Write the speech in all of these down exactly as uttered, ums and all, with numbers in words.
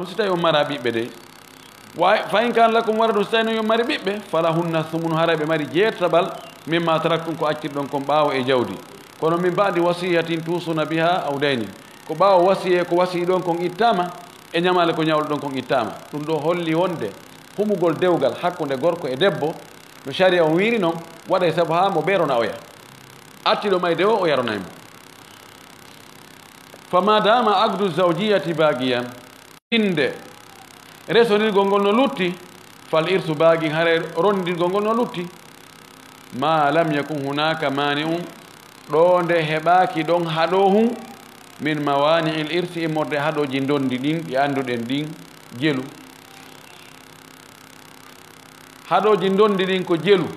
Si tawi on mara ɓiɓɓe dey, wa fa in kana lakum waladun, si tawi non yo mari ɓiɓɓe, falahunna sumunu, haray ɓe mari jeetaɓal, mimma taraktum, ko accirɗon kon ɓaawo e jawdi. Kono min ba'di wasiyatin tusuna biha aw daynin, ko ɓaawo wasiyee ko wasiyiɗon kon ittaama, e ñamaale ko ñawluɗon kon ittaama. Ɗum ɗo holli wonde humugol dewgal hakkunde gorko e debbo, no sharia on wiiri non, waɗay sabu haa mo ɓe rona oya. Artiiɗo mayde o, o yaronay mo. Fa ma dama aqdu zawjiyati baqiyan, inde resondirgol ngol no lutti, fal irsu baqin, haray rondirgol ngol no lutti. Ma lam yakun hunaka mani'un, ɗo nde heɓaaki ɗon haɗo hun, min mawani'il irsi, immorde haɗooji ndondi ɗin ɗi annduɗen ɗin jelu. Haɗooji ndondi ɗin ko jelu.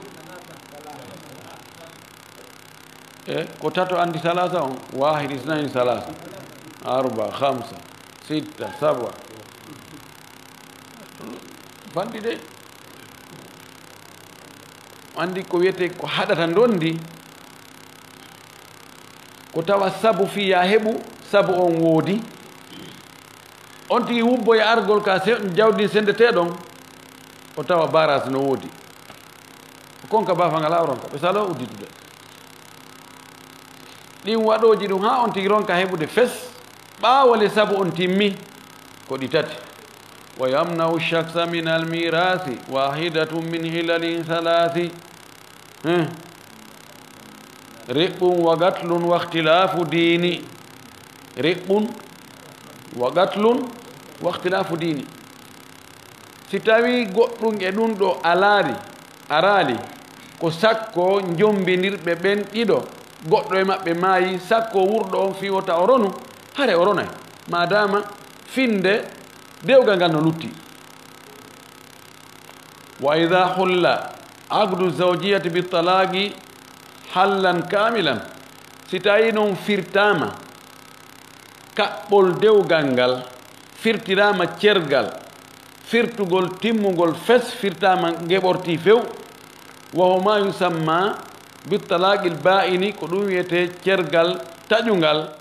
E ko tato anndi salasa on? Wahid, isnain, salasa, arba, hamsa, sitta, saba. Fanɗi de. Anndi ko wiyetee ko haɗata ndondi, ko tawa sabu fii yaa heɓu, sabu on woodi. On tigi wubboya argol ka se-, jawdi sendeteeɗon, o tawa barage no woodi. Ko kon ka baafa ngal a ronka, ɓe salo udditude. Ɗin waɗooji ɗum haa on tigi ronka heɓude fes, ɓaawo le sabu on timmi, ko ɗi tati. Wa yamna'u shakhsa min al mirasi wahidatun min hilalin salasi. Heh. Riɓɓun wa gatlun wa ikhtilafu diini. Riɓɓun wa gatlun wa ikhtilafu diini. Si tawii goɗɗum e ɗum ɗo alaari, araali, ko sakko njombindirɓe ɓen ɗiɗo, goɗɗo e maɓɓe maayi, sakko wurɗo on fii wota o ronu, hare o ronay, maadaama finde dewgal ngal no lutti. Wa idha hulla aqdu zawjiyati bi talaqi hallan kamilan, si tawii non firtaama kaɓɓol dewgal ngal, firtiraama cergal, firtugol timmungol fes firtaama ngeɓortii few, wa huma yusamma bi talaqil ba'ini, ko ɗum wiyetee cergal taƴungal,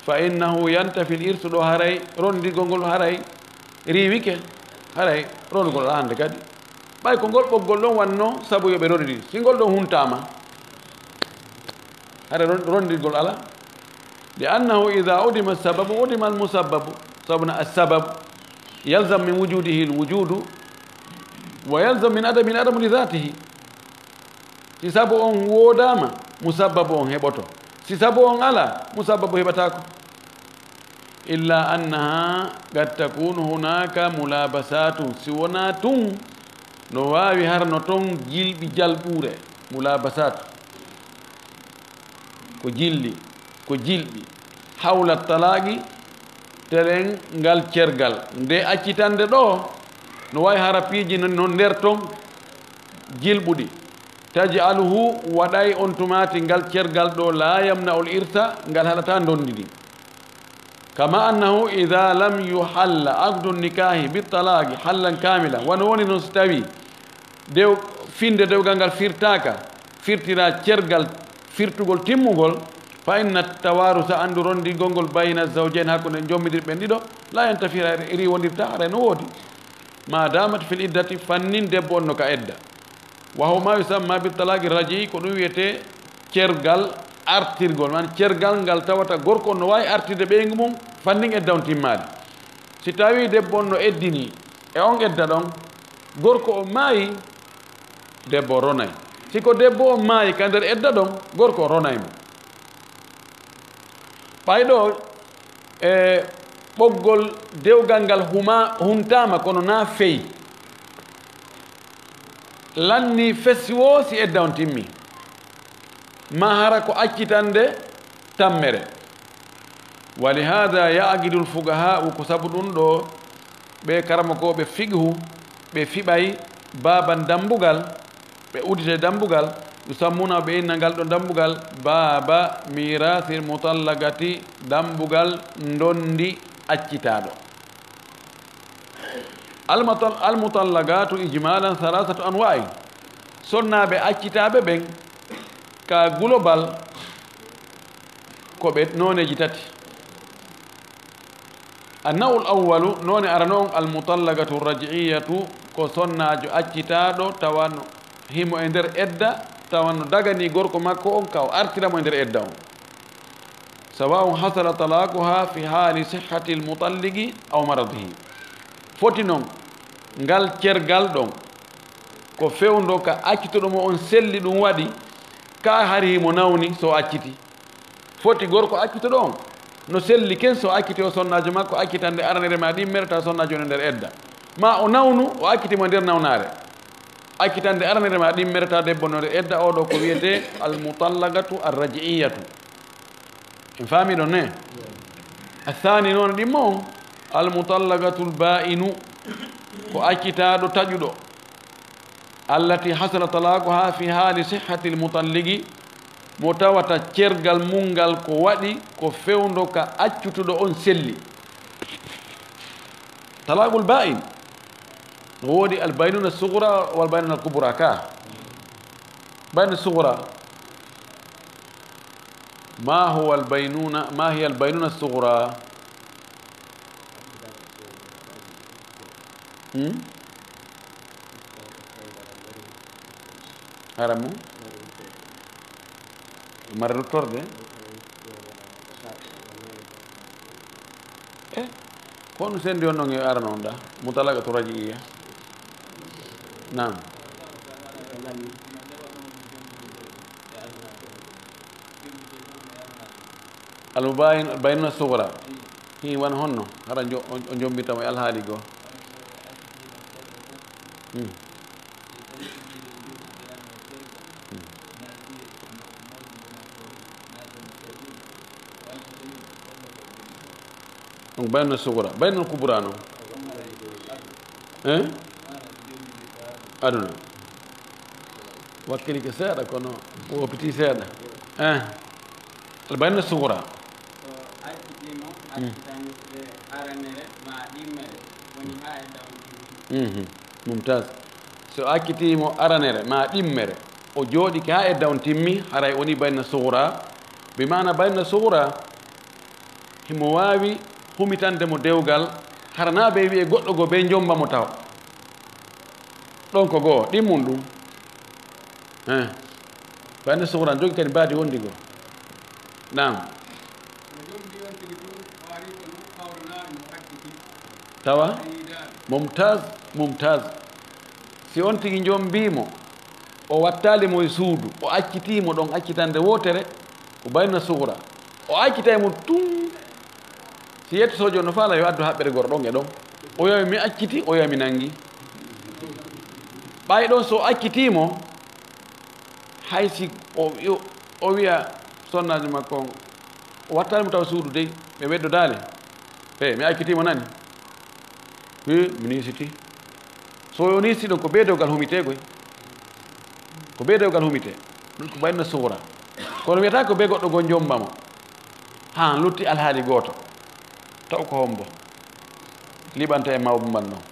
fa innahu yantafi l irsu, ɗo haray rondigol ngol haray riiwike, haray ronugol alaa hannde kadi. Ɓay ko ngol ɓoggol ɗon wanno sabu yo ɓe rondiri, si ngol ɗon huntaama, haray ron-, rondirgol alaa. Li annahu idha udima sababu udima al musabbabu, sabuna as sababu yalzam min wujudihi al wujudu wa yalzam min adamihi al adamu li dhatihi. Si sabu on woodaama, musabbabu on heɓoto. Si sabu on alaa, musabbabu heɓataako. Illa annaha qad takunu hunaka mulabasatun, si wonaa tun no waawi harno ton jilɓi jalɓuure, mulabasatu. Ko jilli, ko jilɓi. Hawla talaqi, telen ngal cergal. Nde accitande ɗo, no waawi hara piiji no, no nder ton jilɓuɗi. Taj'aluhu, waɗay on tumaati ngal cergal ɗo, la yamna'ul irsa, ngal haɗata ndondi ndi. Kama annahu idha lam yuhalla aqdu nikahi bi talaqi hallan kamila, wano woni non si tawi dew-, finde dewgal ngal firtaaka, firtira cergal firtugol timmungol, fa inna tawarusa, anndu rondigol ngol, bayna zawjayn, hakkunde jommidirɓe ɓen ɗiɗo, la yantafi, riwondirta, haray no woodi. Ma damat fil iddati, fannin debbo on no ka edda. Wa huwa ma yusamma bi talaqi raji'i, ko ɗum wiyetee cergal artirgol, man cergal ngal tawata gorko on no waawi artirde ɓeyngu mum fannin edda on timmaali. Si tawii debbo on no eddini e on edda ɗon, gorko on maayi, debbo ronay. Si ko debbo on maayi ka nder edda ɗon, gorko on ronay mo. Ɓay ɗo e ɓoggol dewgal ngal huma, huntaama, kono na fey. Lanni fesi woo si edda on timmi. Ma hara ko accitande tammere. Wa li hada ya'qidu l fuqaha'u, ko sabu ɗum ɗo ɓe karamokooɓe fiqhu, ɓe fiɓay baaban dambugal, ɓe uddita dambugal, yusammuna, ɓe inna ngal ɗo dambugal baaba mirasil mutallaqati, dambugal ndondi accitaaɗo. Almutal-, almutallaqatu ijmalan salasatu anwa'in. Sonnaaɓe accitaaɓe ɓen ka global ko ɓe nooneeji tati. Annawul awwalu, noone arano on, almutallaqatu raj'iyatu, ko sonnaajo accitaaɗo, tawa no himo e nder edda, tawa no daganii gorko makko on, ka o artira mo e nder edda on. Sawa'un hasala talaquha fi haali sihhati almutallaqi aw maradihi. Foti non, ngal cergal ɗon, ko fewndo ka accituɗo mo on selli ɗum waɗi, ka hari himo nawni so acciti. Foti gorko accituɗo on no selli ken so acciti o sonnaajo makko, accitande aranere ma ɗimmere ta sonnaajo no nder edda. Ma o nawnu, o acciti mo nder nawnaare. Accitande aranere ma ɗimmere ta debbo no nder edda, o ɗo ko wiyete almutallaqatu arraj'iyatu. En faami ɗon ne? Athani noon ɗimmo on, almutallaqatul ba'inu, ko accitaaɗo taƴuɗo. Allati hasala talaquha fi haali sihhati almutallaqi, mo tawata cergal mum ngal ko waɗi ko fewndo ka accutuɗo on selli. Talaqul ba'in, no woodi albaynuna sugra wal baynuna kubra ka. Baynuna sugra. Ma huwa albaynuna, ma hiya albaynuna sugra? Hmm? Hara mo? Mara luttorde? Eh? Ko on sendi on non e arano on da? Mutalaqatu raj'iyya. Naam. Almubayin-, baynuna sugra. Hi, wan honno? Hara jo-, o, o jombita mo e alhaali goo. Hmm. Hmm. Donc, baynuna sugra. Baynuna kubra non. Hein? Aduna. Wakkili ko seeɗa, kono wopiti seeɗa. Eh. Albaynuna sugra. So accitiima, hmm, accitanirde aranere ma ɗimmere, woni haa e dawdi. Mhm. Mumtaz. So accitiimo aranere ma ɗimmere, o jooɗike haa edda on timmi, haray woni baynuna sugra. Bi maana baynuna sugra, himo waawi humitande mo dewgal, hara na ɓe wi'e goɗɗo goo ɓe jomba mo taw. Ɗon ko goo, ɗimmun ɗum. Eh. Baynuna sugra jogi kadi mbaadi wondi goo. Naam. Tawa? Mumtaz, mumtaz. Si on tigi jombii mo, o wattaali mo e suudu, o accitii mo ɗon accitande wootere, ko baynuna sugra. O accitay mo tun. Si yettotoojo no faala yo addu haɓɓere goro ɗon e ɗon. O wi'a mi acciti, o wi'a mi nangi. Ɓay ɗon so o accitii mo, hay si o, o, o wi'a sonnaajo makko on, o wattaali mo tawa suudu dey, ɓe weddodaali. He, mi accitii mo nani? He, mi niisiti. So o niisiti ɗon, ko bee dewgal humitee koy. Ko bee dewgal humitee. Ɗum ko baynuna sugra. Kono wiyata ko bee goɗɗo goo jomba mo. Haa lutti alhaali gooto. Taw ko hombo liɓanta e mawɓe mban non.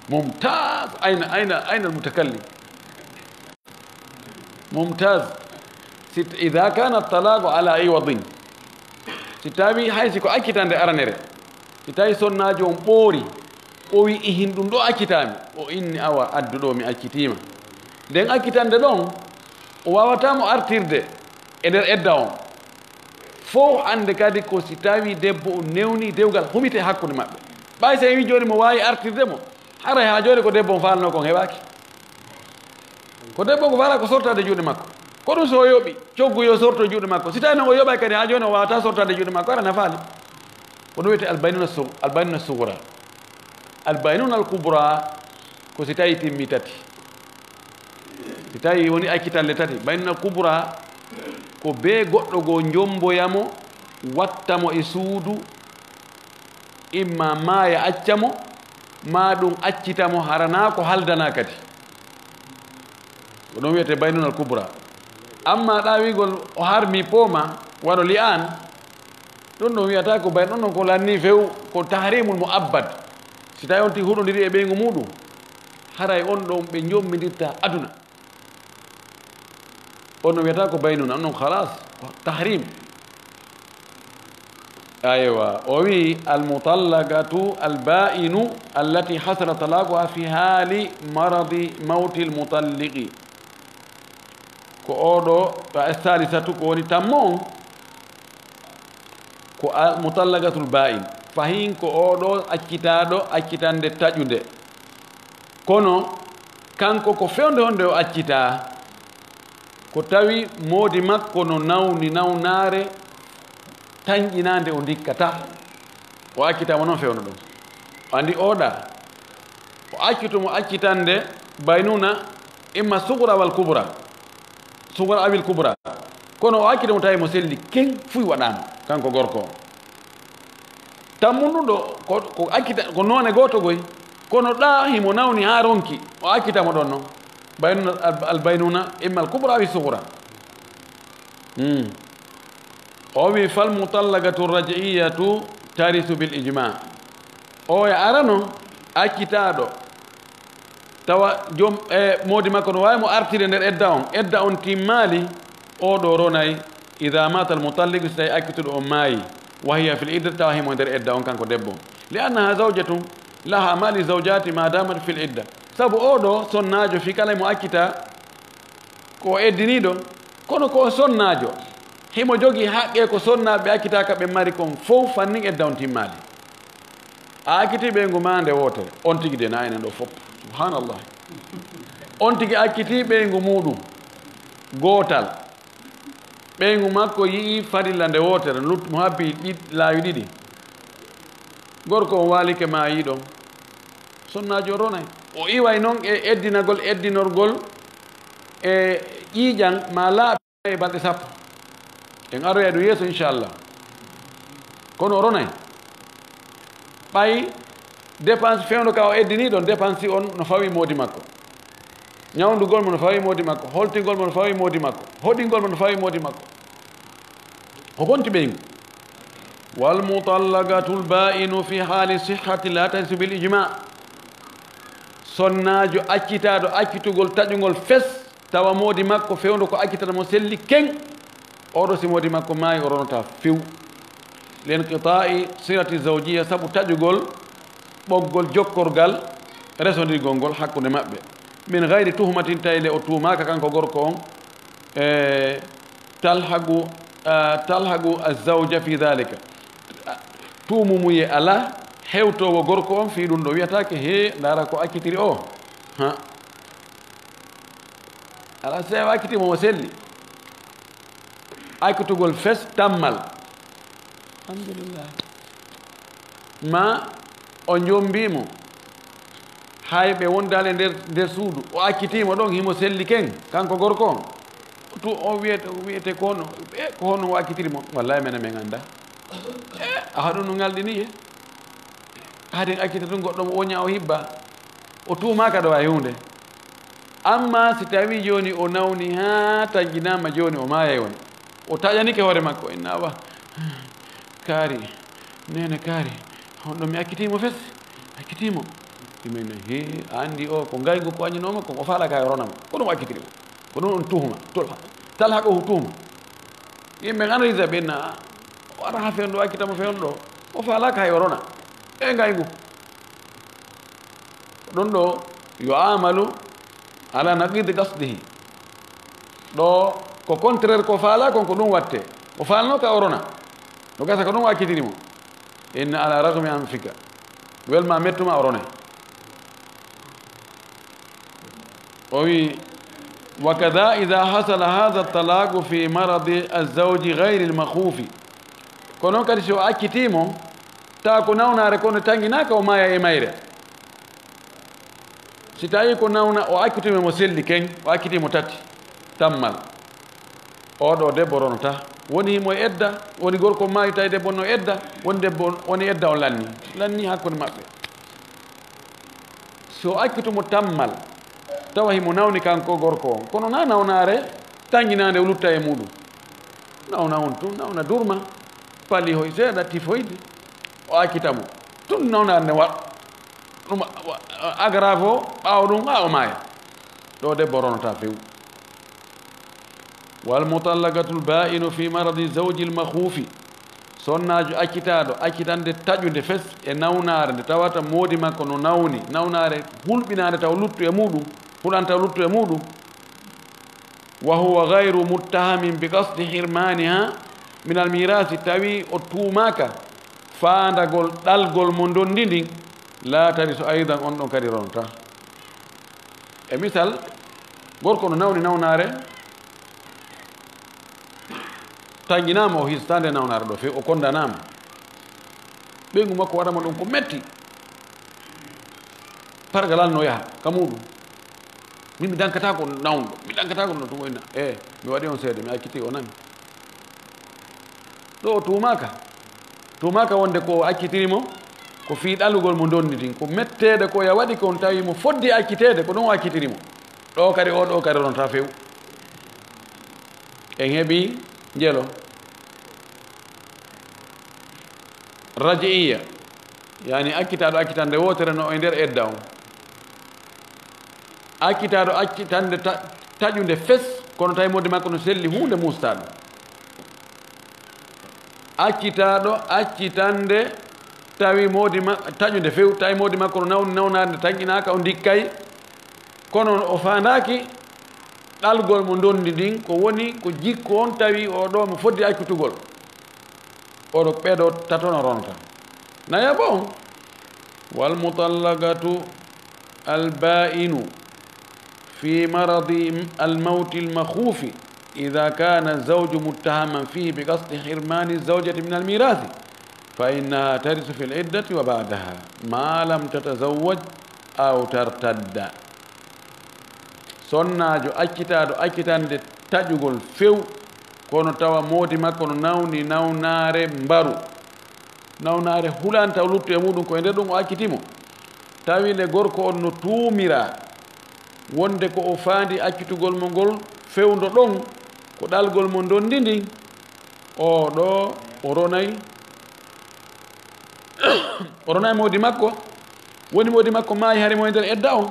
Mumtaz. Ayna, ayna, ayna al mutakallim? Mumtaz. Si, idha kana talaqu ala iwadin. Si tawi hay si ko accitande aranere. Si tawi sonnaajo on ɓoori, o wi ihin ɗum ɗo accitaami. O inni awa addu ɗo mi accitiima. Nden accitande ɗon, o waawata mo artirde e nder edda on. Fow annde kadi ko si tawi debbo on newni dewgal humite hakkunde maɓɓe. Ɓay so en wi jooni mo waawi artirde mo, haray haa jooni ko debbo on faalno kon heɓaaki. Ko debbo on ko faala ko sortaade juuɗe makko. Ko ɗum so o yoɓi, coggu yo sorto juuɗe makko. Si tawi noon o yoɓay kadi haa jooni o waawata sortaade juuɗe makko, hara na faali. Ko ɗum wiyetee albaynuna su-, albaynuna sugra. Albaynuna al kubra ko si tawi timmi tati. Si tawi woni accitalle tati, baynuna kubra ko bee goɗɗo goo jomboya mo, watta mo e suudu, imma maaya acca mo, maa ɗum accita mo hara na ko haldanaa kadi. Ko ɗum wiyetee baynunal kubra. Amma ɗaawigol o harmi pooma, waɗo li'aan, ɗum ɗum wiyata ko bay-, ɗum ɗum ko lanni few, ko tahrimul mu'abbad. Si tawi on tigi huɗondiri e ɓeyngu muɗum, haray on ɗon ɓe jommindirta aduna. On no wiyata ko baynuna, on ɗon khalas, ko tahrim. Aywa, o wi: "Almutallaqatu albainu allati hasala talaquha fi hali maradi mawti almutalliqi." Ko oɗo, a salisatu, ko woni tammo on, ko almutallaqatul bain. Fahin ko oɗo accitaɗo accitande taƴunde. Kono kanko ko fewndo honde o accita, ko tawi moodi makko no nawni nawnaare tanƴinaande o ndikkata. O accitama noon fewndo ɗum. O andi oɗa. O accutu mo accitande baynuna imma sugra wal kubra. Sugra awil kubra. Kono o accutu mo tawi mo selli ken fuy waɗama kanko gorko o. Tammun ɗum ɗo ko, ko accita, ko noone gooto goy, kono ɗa himo nawni haa ronki, o accita mo ɗon non. Baynuna, al, al baynuna imma al kubra awi sugra. Hmm. O wi: "Fal mutallaqatu raj'iyatu tarisu bil ijma." O e arano accitaɗo tawa joom, e moodi makko no waawi mo artire nder edda on, edda on timmaali, o ɗo ronay: "Ida mata almutalliqu", si tawi accituɗo on maayi, "wa hiya fil idda", tawa himo nder edda on kanko debbo, "li annaha zawjatun laha ma li zawjati ma damat fil idda." Sabu o ɗo sonnaajo, fi kala mo accita ko o eddiniiɗo, kono ko o sonnaajo, himo jogii haqqe ko sonnaaɓe accitaaka ɓe mari kon fow fannin edda on timmaali. A accitii ɓeyngu maa nde wootere, on tigi de na enen ɗo fof. Subhanallah. On tigi accitii ɓeyngu muuɗum gootal. Ɓeyngu makko yi'i farilla nde wootere, lut-, mo habbi ɗiɗ-, laawi ɗiɗi. Gorko on waalike maa yiɗon. Sonnaajo ronay. O iway non e eddinagol, eddinorgol e ƴiiƴan maa laaɓi e balɗe sappo. En aroya ɗum yeeso, inchallah. Kono o ronay. Ɓay dépense fewndo ka o eddini ɗon, dépense on no fawi moodi makko. Ñawndugol mo no fawi moodi makko. Holtingol mo no fawi moodi makko. Hoɗingol mo no fawi moodi makko. Ko gonti ɓeyngu. Wal mutallaqatul bainu fi hali sihhati la tarisu bil ijma. Sonnaajo accitaaɗo accitugol taƴungol fes, tawa moodi makko fewndo ko accitata mo selli keŋ, oɗo si moodi makko maayi, o ronata few. Linqita'i silati zawjiyya, sabu taƴugol ɓoggol jokkorgal resondirgol ngol hakkunde maɓɓe. Min gayri tuhmatin, tawi le o tuumaaka kanko gorko on, e talhagu, a, talhagu azawja fi dhalika. Tuumu muye alaa hewtoowo gorko on fii ɗum ɗo, wiyataake, "He, ndaara ko accitiri o." Ha. Alaa, seewa acciti mo, o selli. Accitugol fes tammal. Alhamdulillah. Ma o jombii mo. Hay ɓe wondaali e nder, nder suudu. O accitiimo ɗon, himo selli ken, kanko gorko on. Tu o wiyete, o wiyete ko hono, e, ko hono o accitiri mo. Wallahi menen men anndaa. E, a haɗu no ngalɗini ye. Haden accita tun goɗɗo mo woña o hibba. O tuumaaka ɗo hay huunde. Amma si tawi jooni o nawni haa tanƴinaama, jooni o maayay woni. O taƴanike hoore makko, inna wa. Kaari, neene kaari, on ɗo mi accitiimo fes, accitiimo. Ɗumen, he, a anndi o ko ngaygu ko añinoo mo, ko o faalaaka hay o rona mo. Ko ɗum accitiri mo. Ko ɗum on tuhuma, tulha. Talha ko tuhuma. Yimɓe analyse ɓe na, o ara haa fewndo, accita mo fewndo. O faalaaka hay o rona. E ngaygu. Ɗum ɗo, yo amalu ala naqidi qasdihi. Ɗo ko contraire ko faala kon, ko ɗum watte. O faalno ka o rona. No gasa ko ɗum accitini mo. Inna ala ragmi anfika. Welma mettuma o rone. O wi, wa kada ida hasala hadha talaqu fi maradi azawji gayri almakhufi. Ko noon kadi si o accitiimo, tawa ko nawnaare kono tannginaaka o maaya e mayre. Si tawi ko nawna, o accitimo mo selli ken, o accitimo tati, tammal. Oɗo debbo ronata. Woni himo e edda, woni gorko maayi tawi debbo no edda, woni debbo, woni edda on lanni. Lanni hakkunde maɓɓe. So accitumo tammal, tawa himo nawni kanko gorko on. Kono na nawnaare, tannginaande o lutta e muuɗum. Nawna on tun, nawna durma, pali hoy seeɗa, tifoyde, o accita mo. Tun nawnaande wa-, ɗum wa-, wa-, aggrave o, ɓaawo ɗum, haa o maaya. Ɗo debbo ronata few. Wal mutallaqatul baa'inu fi maradi zawjil makhufi. Sonnaajo accitaaɗo accitande taƴunde fes e nawnaare nde tawata moodi makko no nawni, nawnaare hulɓinaande taw luttu e muuɗum, huɗan taw luttu e muuɗum. Wa huwa gayru muttahamin bi qasdi hirmaniha min al mirasi, tawi o tuumaaka faandagol ɗalgol mo ndondi ndin, la tarisu aydan, on ɗon kadi ronta. E misal, gorko no nawni nawnaare, tanƴinaama o histaande nawnaare ɗo few, o kondanaama. Ɓeyngu makko waɗama ɗum ko metti. Pargalal no yaha ka muuɗum. Min mi dankataako nawɗo, mi dankataako no ɗum o inna. E, mi waɗi on seede, mi acciti o nani. Ɗo o tuumaaka. Tuumaaka wonde ko o accitiri mo, ko fii ɗalugol mo ndondi ndin. Ko metteede ko ya waɗi kon tawi mo foddi acciteede, ko ɗum o accitiri mo. Ɗo kadi, o ɗo kadi ronta few. En heɓi njelo. Raji'iyya, yani accitaaɗo accitande wootere no e nder edda on. Accitaaɗo accitande ta-, taƴunde fes, kono tawi moodi makko no selli huunde muustaaɗo. Accitaaɗo accitande tawi moodi ma-, taƴunde few, tawi moodi makko no nawni nawnaade nde tanƴinaaka, o ndikkay, kono o faandaaki ɗalgol mo ndondi ndin, ko woni ko jikku on tawi o ɗo mo foddi accutugol. Oɗo ɓeɗo tato no ronta. Nayaɓo on, wal mutallaqatu al ba'inu fi maradi al mawti al makhufi, idha kana zawju muttahaman fihi bi qasdi hirmani zawjati min al mirasi, fa innaha tarisu fi al iddati wa ba'daha, ma lam tatazawwaj aw tartadda. Sonnaajo accitaaɗo accitande taƴugol few, kono tawa moodi makko no nawni nawnaare mbaru. Nawnaare hulanta o luttu e muuɗum, ko e nder ɗum o acciti mo. Tawi nde gorko on no tuumiraa wonde ko o faandi accitugol mo ngol fewndo ɗon, ko ɗalgol mo ndondi ndin, o ɗo o ronay, o ronay moodi makko. Woni moodi makko maayi hari mo e nder edda on.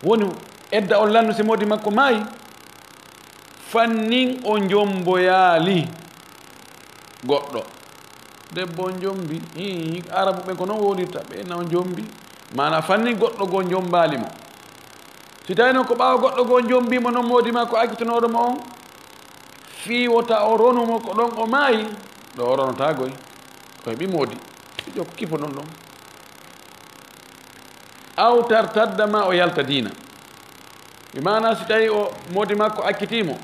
Woni edda on lannu si moodi makko maayi. Fannin o njomboyaali goɗɗo. Debbo on njombi, hii, Arabu ɓen ko non wowlirta, ɓe na o njombi. Maana fannin goɗɗo goo njombaali mo. Si tawi noon ko ɓaawo goɗɗo goo njombi mo noon moodi makko accitanooɗo mo on, fii wota o ronu mo ko ɗon o maayi, ɗo o ronotaa goy. Ko heɓi moodi. Fijo ko kifo non ɗon. Aw tartadda, ma o yalta diina. Bi maana si tawi o moodi makko accitii mo,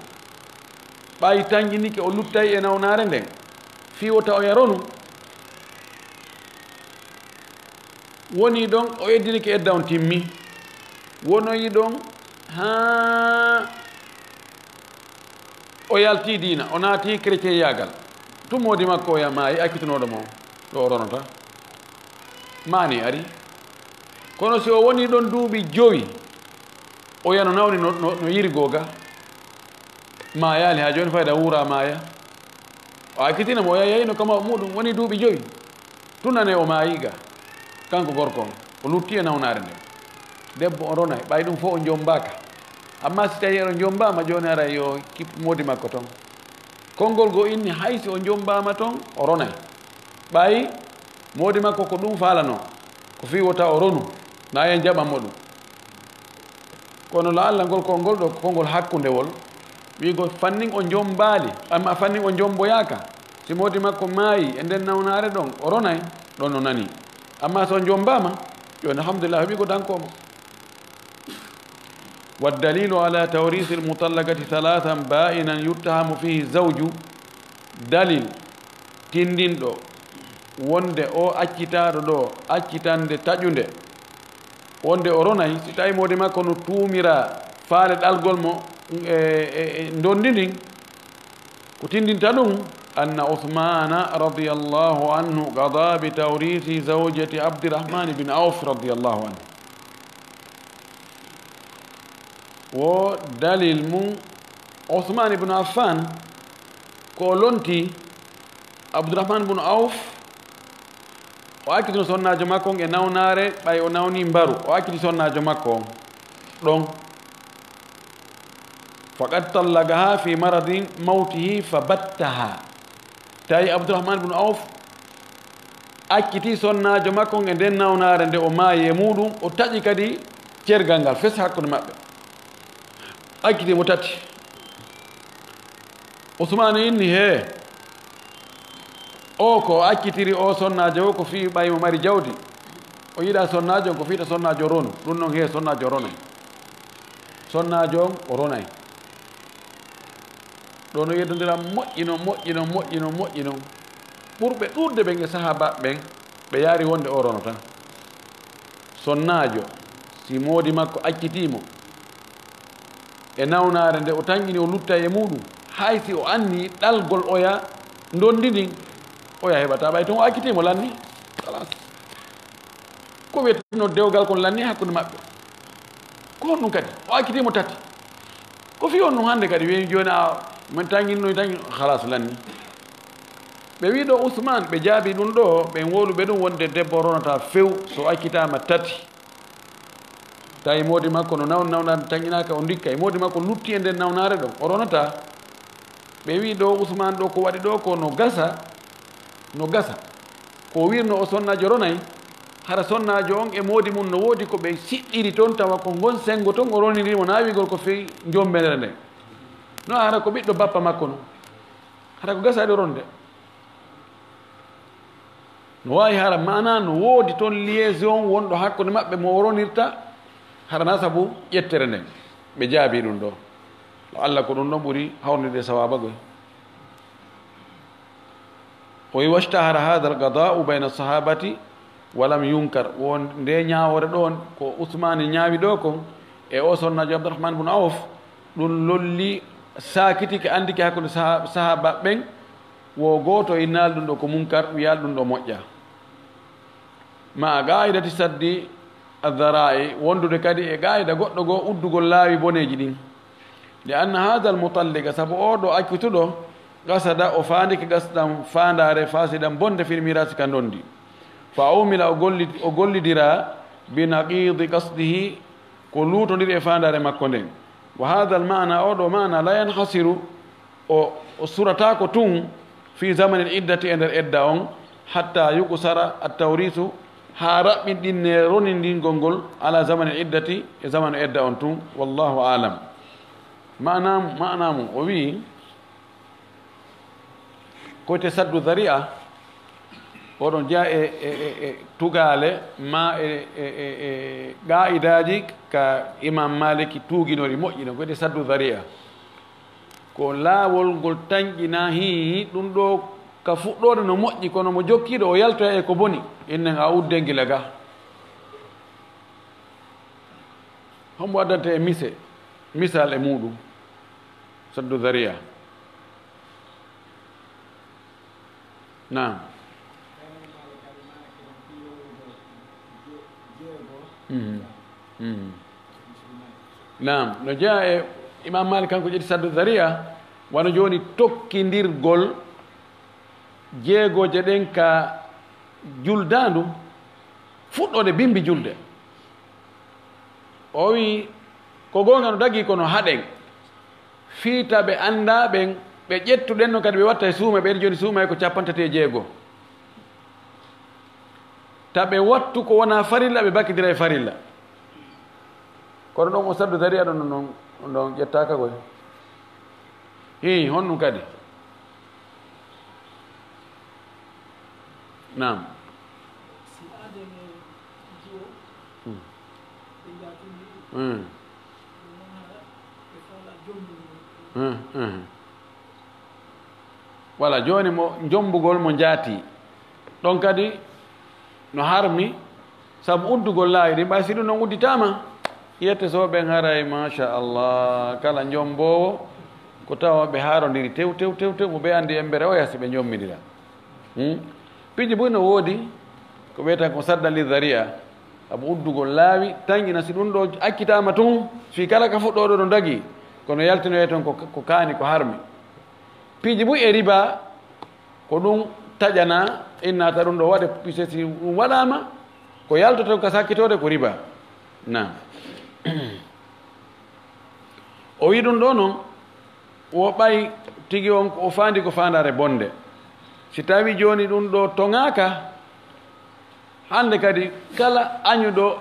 ɓay tanƴinike o luttay e nawnaare nden, fii wota o ya ronu. Woni ɗon o eddinike edda on timmi. Wonoyi ɗon haa o yalti diina, o naati chrétienyagal. Tun moodi makko o ya maayi accitunooɗo mo ɗo o ronota. Maani ari. Kono si o woni ɗon duuɓi jowi, o ya no nawni no, no, no yirgoo ga. Maayaali haa jooni fayda wuura maaya. O accitina mo o yayayno kama o muɗum woni duuɓi jowi. Tunane o maayi ga. Kanko gorko on. O lutti e nawnaare nde. Debbo on ronay. Ɓay ɗum fof o jombaaka. Amma si tawi eɗo jombaama jooni ara yo kip moodi makko ton. Konngol goo inni hay si o jombaama ton o ronay. Ɓay moodi makko ko ɗum faalano. Ko fii wota o ronu. Na en jaɓan mo ɗum. Kono laalla ngol konngol ɗo ko konngol hakkundewol. Wiigol fannin o jombaali, amma fannin o jomboyaaka. Si moodi makko maayi e nden nawnaare ɗon, o ronay, ɗon no nani. Amma so jombaama, jooni alhamdulillah, heɓi ko dankoo mo. Wa dalilu ala tawrisi al mutallaqati thalathan ba'inan yuttahamu fihi zawju, dalil tindinɗo wonde o accitaaɗo ɗo accitande taƴunde, wonde o ronay, si tawi moodi makko no tuumira faale ɗalgol mo e, e, e ndondi ndin, ko tindinta ɗum, anna Uthmana radiyallahu anhu qada bi tawrisi zawjati Abdirahmani bin Auf radiyallahu anhu. Wo dalil mum, Uthman ibn Affan, ko o lonti Abdurahman ibn Auf, o accitino sonnaajo makko on e nawnaare, ɓay o nawni mbaru, o acciti sonnaajo makko on ɗon. Faqad tallaqaha fi maradi mawtihi fa battaha. Tawi Abdurahman bun Awf accitii sonnaajo makko on e nden nawnaare nde o maayi e muuɗum, o taƴi kadi cergal ngal fes hakkunde maɓɓe. Accitii mo tati. Usmaanu inni, "Hee, o ko o accitiri o sonnaajo o ko fii ɓay mo mari jawdi. O yiɗaa sonnaajo on ko fii ta sonnaajo ronu. Ɗum non hee sonnaajo ronay. Sonnaajo on o ronay." Ɗo no yeddondira moƴƴi non, moƴƴi non, moƴƴi non, moƴƴi non. Ɓurɓe ɗuuɗde ɓen e sahaaba ɓen, ɓe yaari wonde o ronota. Sonnaajo, si moodi makko accitii mo e nawnaare nde o tanƴini o lutta e muuɗum, hay si o anni ɗalgol oya ndondi ndin, oya heɓata ɓay ton o accitii mo lanni. Kalas. Ko wiyeteno dewgal kon lanni hakkunde maɓɓe. Ko honɗum kadi? O accitii mo tati. Ko fii honɗum hannde kadi? Weeni jooni a, min tanginno, tangi, halas lanni. Ɓe wii ɗo Usmaan, ɓe jaabii ɗum ɗo, ɓen wowluɓe ɗum wonde debbo ronata few so accitaama tati. Tawi moodi makko no nawn-, nawnaade tanƴinaaka, o ndikka e moodi makko lutti e nden nawnaare ɗon, o ronata. Ɓe wii ɗo Usmaan ɗo ko waɗi ɗo ko no gasa, no gasa. Ko wirno o sonnaajo ronay, hara sonnaajo on e moodi mum no woodi ko ɓe siɗɗiri ton, tawa ko ngon sengo ton o roniri mo naawigol ko fii njombere nden. No hara ko ɓiɗɗo bappa makko non. Hara ko gasaɗo ronde. No waawi hara maana no woodi ton liaison wonɗo hakkunde maɓɓe mo o ronirta, hara na sabu ƴettere nden. Ɓe jaabii ɗum ɗo. Yo Allah ko ɗum ɗon ɓuri hawndude sawaaba goy. O wi, "Washtahara hadha al-qada'u bayna sahabati wa lam yunkar." Won nde ñaawoore ɗon ko Usmaani ñaawi ɗo kon e o sonnaajo Abdurrahman bun Awf, ɗum lolli saakitike anndike hakkunde saha-, sahaaba ɓen, wo gooto innaali ɗum ɗo ko munkar, wiyaali ɗum ɗo moƴƴa. Ma qa'idati saddi adh-dhara'i, wondude kadi e qaida goɗɗo goo uddugol laawi boneeji ɗin. Li anna hadha al-mutalliqa, sabu oo ɗoo accituɗo, qasada, o faandike qasdan faandaare, fasidan bonde fil mirasi ka ndondi. Fa umila, o golli-, o gollidira bi naqidi qasdihi, ko luutondiri e faandaare makko nden. Wa hadha al-ma'na, oo ɗoo maana, la yanhasiru, o, o surataako tun fi zamani al-iddati, e nder edda on, hatta yuqsara at-tawrisu, haa raɓɓinɗinnee ronindingol ngol, ala zamani al-iddati, e zamanu edda on tun. Wallahu a'lam. Maana, maana mum, o wi'i, ko wiyetee saddu dhari'a, oɗon jeyaa e, e, e, e tugaale, ma e, e, e, e qa'idaaji ka Imam Maliki tuuginori moƴƴi non, ko wiyetee saddu dhari'a. Ko laawol ngol tanƴinaa, hii, hii, ɗum ɗoo ka fuɗɗoode no moƴƴi, kono mo jokkiiɗo o yaltoya e ko boni, innen a uddee gila ga. Hombo addanta e mise, misal e muuɗum? Saddu dhari'a. Naam. Mhm. Mhm. Naam, no jeyaa e Imam Malik, kanko ƴetti saddu dhari'a, wano jooni tokkindirgol jeegooje ɗen ka juldaandu, fuɗɗoode bimbi julde. O wi, ko goonga no dagii, kono haɗen. Fii ta ɓe anndaa ɓen, ɓe ƴettuɗen no kadi ɓe watta e suuma, ɓen jooni suuma ko cappanɗe tati e jeego. Ta ɓe wattu ko wonaa farilla, ɓe bakkindira e farilla. Kono ɗon o saddu dhari'a ɗon, ɗon, ɗon ƴettaaka koy. Hii, honɗum kadi? Naam. Si aadee no jiwo, hmm, ɓe njaatini, hmm, ɓe non hara ɓe faala jommbugol. Hmm, hmm. Wala, jooni mo jommbugol mo njaati. Ɗon kadi no harmi, sabu uddugol laawi ɗin, ɓay si ɗum non udditaama, yette so ɓen haray, machallah, kala jommboowo ko tawa ɓe haarondiri tew, tew, tew, tew, mo ɓe anndi embere oya si ɓe njommidira. Hmm? Piiji buy no woodi, ko ɓe tan ko saddan li dhari'a, sabu uddugol laawi, tanƴina si ɗum ɗo accitaama tun, fii kala ka fuɗɗooɗo no dagi, kono yaltinoye ton ko, ko kaani, ko harmi. Piiji buy e riba, ko ɗum taƴana, innata ɗum ɗo waɗe, puisque si ɗum waɗaama, ko yaltoton ka sakkitoode ko riba. Naam. O wi ɗum ɗo non, wo ɓay tigi on ko o faandi ko faandaare bonde. Si tawii jooni ɗum ɗo toŋaaka, hannde kadi kala añuɗo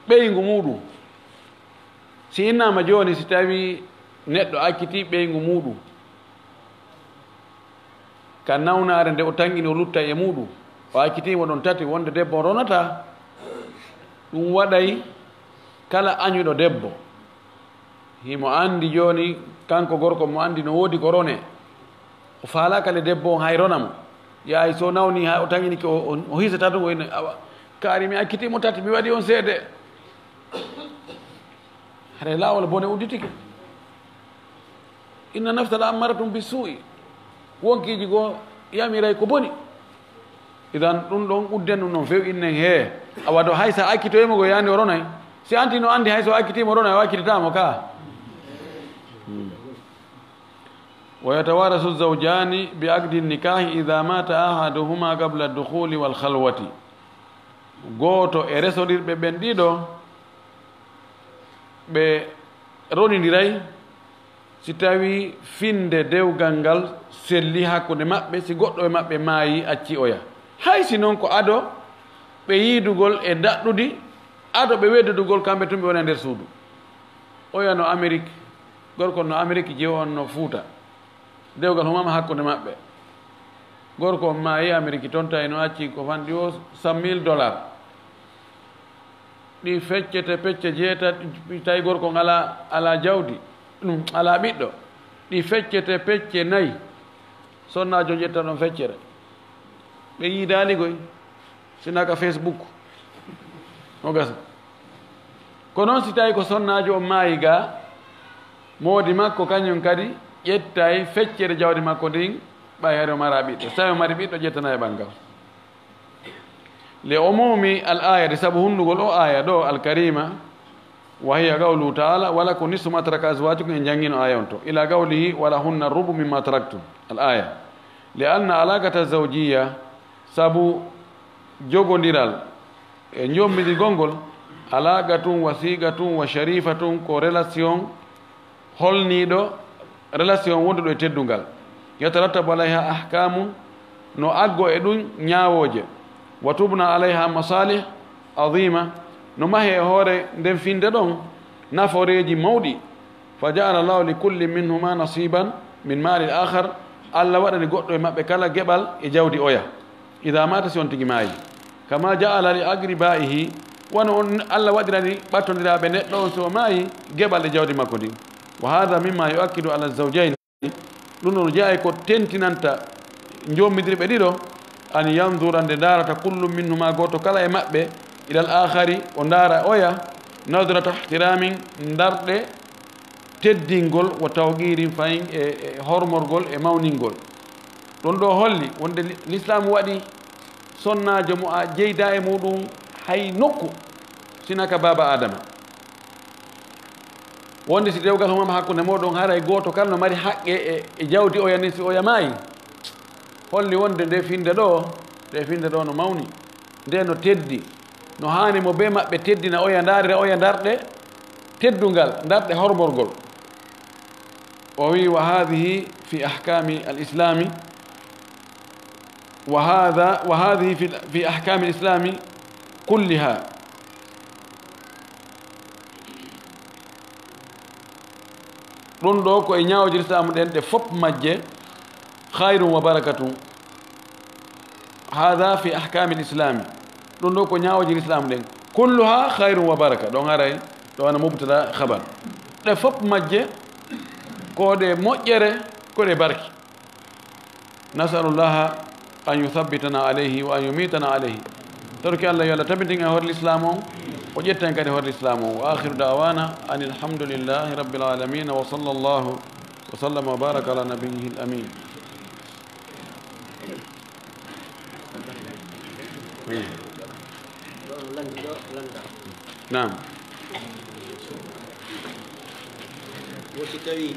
ɓeyngu muuɗum, si innaama jooni, si tawii neɗɗo accitii ɓeyngu muuɗum, ka nawnaare nde o tanƴini o lutta e muuɗum, o accitii mo ɗon tati wonde debbo on ronataa, ɗum waɗay kala añuɗo debbo. Himo anndi jooni, kanko gorko mo anndi no woodi ko ronee. O faalaaka le debbo on hay rona mo. Yahay so nawni ha o taŋinike o, o, o hisata ɗum o ina awa. Kaari mi accitii mo tati, mi waɗi on seede. Haray laawol bone udditike. Inna nafsa la ammaratun bi suu'i. Wonkiiji goo yamiray ko boni. Idan ɗum ɗon udden ɗum ɗon few innen hee. Awa ɗo hay sa accitoyi mo go yani o ronay. Si anti no andi hay so accitii mo ronay o accitata mo ka. Hmm. Wa yatawarasu zawjani bi aqdi nikahi idha mata ahaduhuma qabla dukhuli wal khalwati. Gooto e resondirɓe ɓen ɗiɗo ɓe ronindiray si tawii finde dewgal ngal selli hakkunde maɓɓe, si goɗɗo e maɓɓe maayi, acci oya. Hay si non ko ado ɓe yiidugol e ndaɗɗudi, ado ɓe weddudugol kamɓe tun ɓe wona e nder suudu. Oya no Amerik, gorko no Amerik, jewo on no Fuuta. Dewgal humama hakkunde maɓɓe. Gorko on maayi Amerik ton tawi no acci ko fanɗi o cent mille dollars. Ɗi feccete pecce jeetati, tawi gorko on alaa, alaa jawdi, ɗum alaa ɓiɗɗo. Ɗi feccete pecce nayi. Sonnaajo ƴetta ɗon feccere. Ɓe yiidaali koy, sina ka Facebook. No gasa. Ko noon si tawi ko sonnaajo on maayi ga, moodi makko kañum kadi ƴettay feccere jawdi makko ndin, ɓay hari o mara ɓiɗɗo. So tawi o mari ɓiɗɗo, ƴettana e ɓanngal. Li umumi al aya, de sabu hunndugol o aya ɗo al karima, wa hiya qawluhu ta'ala, wa lakum nisfu ma taraka azwajukum, en janngino aya on to, ila qawlihi, wa lahunna rubu mimma taraktum, al aya. Li anna alaqata zawjiyya, sabu jogondiral e njommidirgol ngol, alaqatun wasiqatun wa sharifatun, ko relation holniiɗo relation wonduɗo e teddungal. Yatarattabu alayha ahkamun, no aggo e ɗum ñaawooje. Wa tubna alayha masalih azima, no mahe e hoore nden finde ɗon nafooreeji mawɗi. Fa ja'ala Allahu li kulli minhuma nasiban min mali al-akhar, Allah waɗani goɗɗo e maɓɓe kala geɓal e jawdi oya. Idha mata, si on tigi maayi. Kama ja'ala li aqribaihi, wano on Allah waɗirani ɓattondiraaɓe neɗɗo on si o maayi geɓal e jawdi makko ndin. Wa hadha mimma yu'akkidu ala zawjayni, ɗum ɗon jeyaa ko tentinanta njommidirɓe ɗiɗo, an yanzura, nde ndaarata, kullu minhuma, gooto kala e maɓɓe, ilal akhari, o ndaara oya, nadrata ihtiramin, ndarɗe teddingol, wa tawqirin, fayin e, e hormorgol e mawningol. Ɗon ɗo holli wonde li-, Lislaamu waɗi sonnaajo mo a jeyda e muɗum hay nokku, sina ka baaba Adama. Wonde si dewgal humama hakkunde moɗon, haray gooto kala no mari haqqe e, e jawdi oya nin si oya maayi. Holli wonde nde finde ɗo, nde finde ɗo no mawni, nde no teddi, no haani mo bee maɓɓe teddina oya, ndaarira oya ndarɗe teddungal, ndarɗe hormorgol. O wi, wa hadhihi fi ahkami al-islami, wa hadha, wa hadhihi fi, fi ahkami al-islami kulliha. Ɗum ɗo ko e ñaawooje Lislaamu ɗen ɗe fof majje, khayrun wa barakatun. Hadha fi ahkami al-islami. Ɗum ɗo ko ñaawooje Lislaamu ɗen. Kulluha khayrun wa baraka. Ɗon haray, ɗo wona mubtada khabar. Ɗe fof majje ko ɗe moƴƴere, ko ɗe barki. Nasalullaha an yuthabbitana alayhi wa an yumitana alayhi. Torki Allah yo Allah tabitin e hoore Lislaamu on, o ƴetta en kadi hoore Lislaamu on. Wa akhiru da'wana anil hamdulillahi rabbil alamin, wa sallallahu wa sallama wa baraka ala nabiyyihi al amin. Naam. Wo si tawi,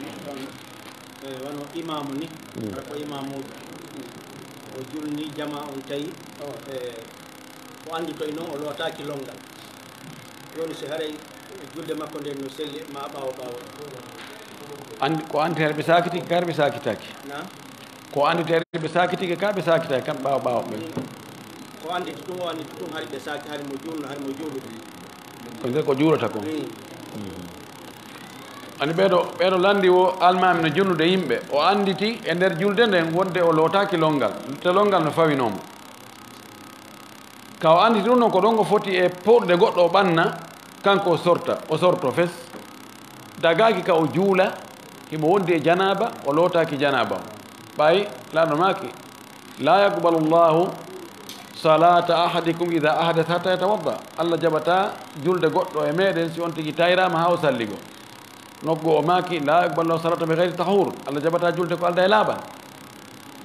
eh, wano imaamu ni, mm, hara ko imaamuujo, o julni jamaa on tawi, eh, o annditoy noon o lootaaki lonngal. Jooni si haray julde makko nden no selli ma ɓaawo ɓaawo. Anndi-, ko annditeede ɓe saakiti, gar ɓe saakitaaki. Naam. Ko annditeede Ɓe saakitike ka, ɓe saakitaaki kam ɓaawo ɓaawo ɓe. Ko annditi ɗum, o annditi ɗum, hari ɓe saaki, hari mo juulno, hari mo juulude. Ko nde ko juulata kon. Ani ɓeeɗo ɓeeɗo lanndi o almaami no junnude yimɓe, o annditi e nder julde nden wonde o lootaaki lonngal, te lonngal no fawinoo mo. Ka o annditi ɗum noon, ko ɗon o foti e pooɗude goɗɗo o ɓanna, kanko o sorta, o sorto fes. Dagaaki ka o juula, himo wondi e janaaba, o lootaaki janaaba o. Ɓay Laamɗo maaki, "La yaqbalu Allahu salata ahadikum ida ahdasa hatta yatawadda." Allah jaɓata julde goɗɗo e meɗen si on tigi tayraama haa o salligo. Nokku o maaki, "La yaqbalu Allahu salata bi gayri tahur." Allah jaɓata julde ko alda e laaɓal.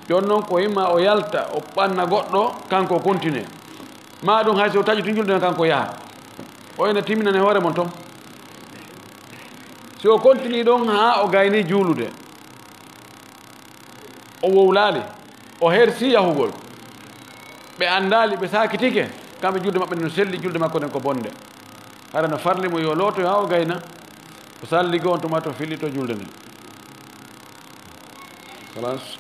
Jooni noon ko imma o yalta, o ɓanna goɗɗo, kanko o continue. Ma ɗum hay so o taƴi tun julde kanko o yaha. O ina timminane hoore mon ton. Si o continue ɗon haa o gayni juulude, o wowlaali, o hersi yahugol, ɓe anndaali, ɓe saakitike, kamɓe julde maɓɓe no selli, julde makko nden ko bonde. Hara no farli mo yo looto haa o gayna, o salligo on tuma to fillito julde nden. Khalas.